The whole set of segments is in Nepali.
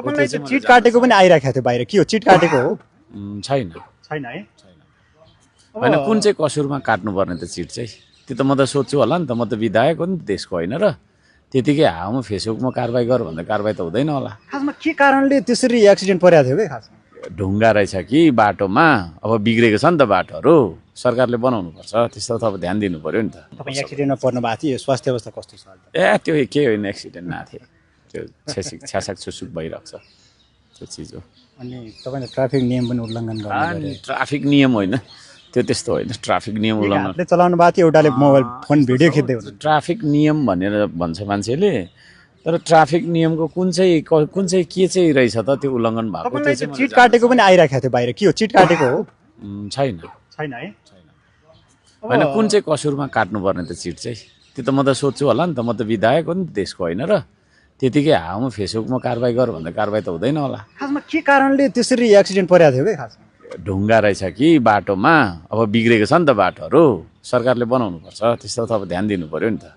तपाईलाई चाहिँ चिट काटेको पनि आइराखेको थियो बाहिर, के हो चिट काटेको हो? छैन छैन है। होइन, कुन चाहिँ कसुरमा काट्नुपर्ने त चिट चाहिँ, त्यो त म त सोध्छु होला नि त, म त विधायक हो नि देशको, होइन र? त्यतिकै हावामा फेसबुकमा कारबाही गर भन्दा कारबाही त हुँदैन होला। खासमा के कारणले त्यसरी एक्सिडेन्ट परेको थियो के खासमा? ढुङ्गा रहेछ कि बाटोमा, अब बिग्रेको छ नि त बाटोहरू, सरकारले बनाउनु पर्छ, त्यस्तो त अब ध्यान दिनु पर्यो नि त। तपाईँ एक्सिडेन्टमा पर्नु भएको थियो, स्वास्थ्य अवस्था कस्तो छ? त्यो के होइन, एक्सिडेन्ट नआएको थियो, त्यो छ्यासाक छुसुक भइरहेको छ त्यो चिज हो। अनि तपाईँले ट्राफिक नियम पनि उल्लङ्घन गर्नु? ट्राफिक नियम होइन त्यो, त्यस्तो होइन, ट्राफिक नियम उल्लङ्घन। हातले चलाउनु भएको थियो, एउटाले मोबाइल फोन भिडियो खिच्दै हुनु। ट्राफिक नियम भनेर भन्छ मान्छेले, तर ट्राफिक नियमको कुन चाहिँ के चाहिँ रहेछ त त्यो उल्लङ्घन भएको? तपाईलाई चाहिँ चिट काटेको पनि आइराखेको थियो बाहिर, के हो चिट काटेको हो? छैन छैन है। होइन, कुन चाहिँ कसुरमा काट्नुपर्ने त चिट चाहिँ, त्यो त म त सोध्छु होला नि त, म त विधायक हो नि देशको, होइन र? त्यतिकै हावामा फेसबुकमा कारबाही गर भन्दा कारबाही त हुँदैन होला। खासमा के कारणले त्यसरी एक्सिडेन्ट परेको थियो के खासमा? ढुङ्गा रहेछ कि बाटोमा, अब बिग्रेको छ नि त बाटोहरू, सरकारले बनाउनु पर्छ, त्यस्तो त अब ध्यान दिनु पर्यो नि त।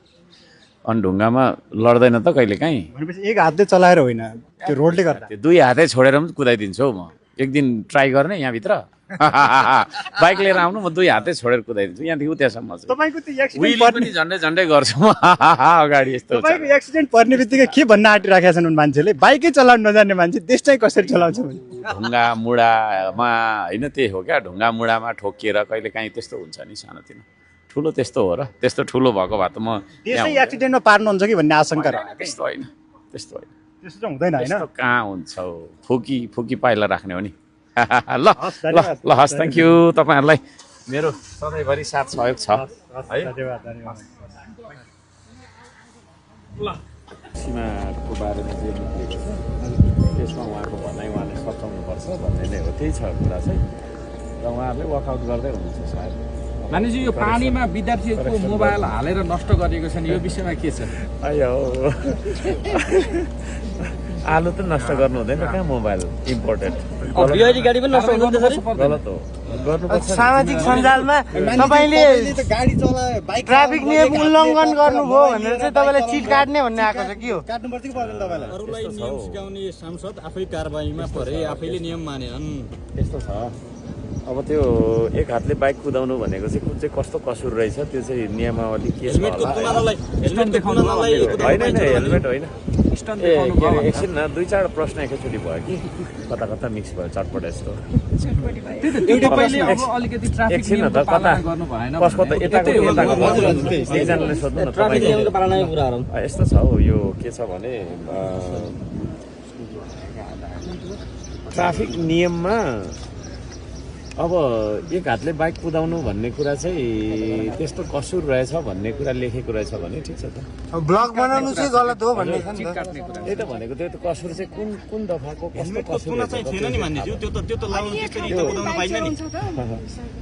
अनि ढुङ्गामा लड्दैन त कहिले काहीँ। भनेपछि एक हातले चलाएर होइन, त्यो रोडले गर्दा? त्यो दुई हातै छोडेर पनि कुदाइदिन्छु हौ म, एक दिन ट्राई गर्ने यहाँभित्र बाइक लिएर आउनु, म दुई हातै छोडेर कुदाइदिन्छु यहाँदेखि उतासम्म। तपाईँको त्यो एक्सिडेन्ट विली पनि झन्डै गर्छु म अगाडि। यस्तो तपाईँको एक्सिडेन्ट पर्ने बित्तिकै के भन्न आँटिराखेका छन् मान्छेले? बाइकै चलाउनु नजान्ने मान्छे देश चाहिँ कसरी चलाउँछ? ढुङ्गा मुढामा होइन, त्यही हो क्या, ढुङ्गा मुढामा ठोकिएर कहिले काहीँ त्यस्तो हुन्छ नि, सानोतिनो। ठुलो त्यस्तो हो र? त्यस्तो ठुलो भएको भए त म देशै एक्सिडेन्टमा पार्नुहुन्छ कि भन्ने आशंका र? त्यस्तो होइन, त्यस्तो होइन, त्यस्तो चाहिँ हुँदैन होइन। त्यस्तो कहाँ हुन्छ हौ, फुकी पाइला राख्ने हो नि। ल ल ल, हस्, थ्याङ्क यू। तपाईँहरूलाई मेरो सधैँभरि साथ सहयोग छ है। ल, सीमाको बारेमा जे लेखिएको छ त्यसमा उहाँको भनाइ उहाँले सच्याउनुपर्छ भन्ने नै हो, त्यही छ कुरा चाहिँ, र उहाँहरूले वर्कआउट गर्दै हुनुहुन्छ सायद। मानिसजी, यो पानीमा विद्यार्थीको मोबाइल हालेर नष्ट गरिएको छ नि, यो विषयमा के छ? आलु त नष्ट गर्नु हुँदैन, कहाँ मोबाइल इम्पोर्टेन्ट। गाडी पनि नष्ट हुँदैन, गलत हो, गर्नुपर्छ। सामाजिक सञ्जालमा तपाईँले गाडी चला बाइक ट्राफिक नियम उल्लङ्घन गर्नुभयो भनेर चाहिँ तपाईँलाई चिट काट्ने भन्ने आएको छ, के हो? काट्नु पर्छ कि पर्दैन तपाईँलाई? अरूलाई नियम सिकाउने सांसद आफै कारबाहीमा परे, आफैले नियम मानेनन्। यस्तो छ, अब त्यो एक हातले बाइक कुदाउनु भनेको चाहिँ कुन चाहिँ कस्तो कसुर रहेछ, त्यो चाहिँ नियमावली के छ होला? होइन, हेलमेट होइन। एकछिन न, दुई चार प्रश्न एकैचोटि भयो कि, कता कता मिक्स भयो, चटपट यस्तो। एकछिन न त, कता कसको त यताको एकजनाले सोध्नु न। यस्तो छ हौ, यो के छ भने ट्राफिक नियममा अब एक हातले बाइक कुदाउनु भन्ने कुरा चाहिँ त्यस्तो कसुर रहेछ भन्ने कुरा लेखेको रहेछ भने ठिक छ त। ब्लग बनाउनु चाहिँ गलत हो भन्ने छ नि त। त्यही त भनेको, त्यो त कसुर चाहिँ कुन दफाको कस्तो कसुर रहेछ?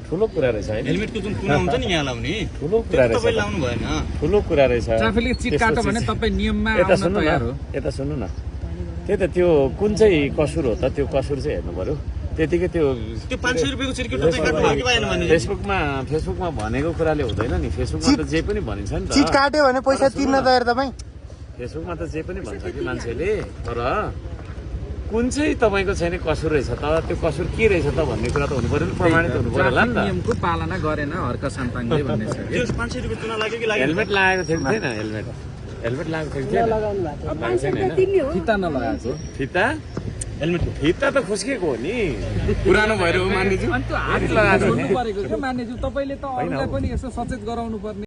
ठुलो कुरा रहेछ होइन, हेलमेटको जुन कुना हुन्छ नि यहाँ लाउने, ठुलो कुरा रहेछ, लाउनु भएन। ठुलो कुरा रहेछ। ट्राफिकले चिट काट्यो भने तपाईँ नियममा यता आउन सुन्नु तयार न, हो। यता सुन्नु न, त्यही त त्यो कुन चाहिँ कसुर हो त, त्यो कसुर चाहिँ हेर्नु पर्यो। त्यतिकै त्यो 500 रुपियाँको चिट काट्नु भयो कि भएन भने फेसबुकमा भनेको कुराले हुँदैन नि। फेसबुकमा त जे पनि भनिन्छ नि त। चिट काट्यो भने पैसा तिर्न तयार तपाईँ? फेसबुकमा त जे पनि भन्छ कि मान्छेले, तर कुन चाहिँ तपाईँको छैन कसुर रहेछ त, त्यो कसुर के रहेछ त भन्ने कुरा त हुनु पर्यो नि, प्रमाणित हुनु पर्यो होला नि त। नियमको पालना गरेन हर्क साम्पाङले भन्ने छ। 500 रुपियाँ चुना लाग्यो कि हेलमेट लगाएको थियो कि थिएन? हेलमेट लगाएको थियो कि थिएन? फिता नलगाएको फिता, हेलमेट फिता त खुस्केको हो नि, पुरानो भएर हो मान्नेज्यू। लगाएको परेको क्या मान्नेज्यू, तपाईँले त अरूलाई पनि यसो सचेत गराउनु पर्ने।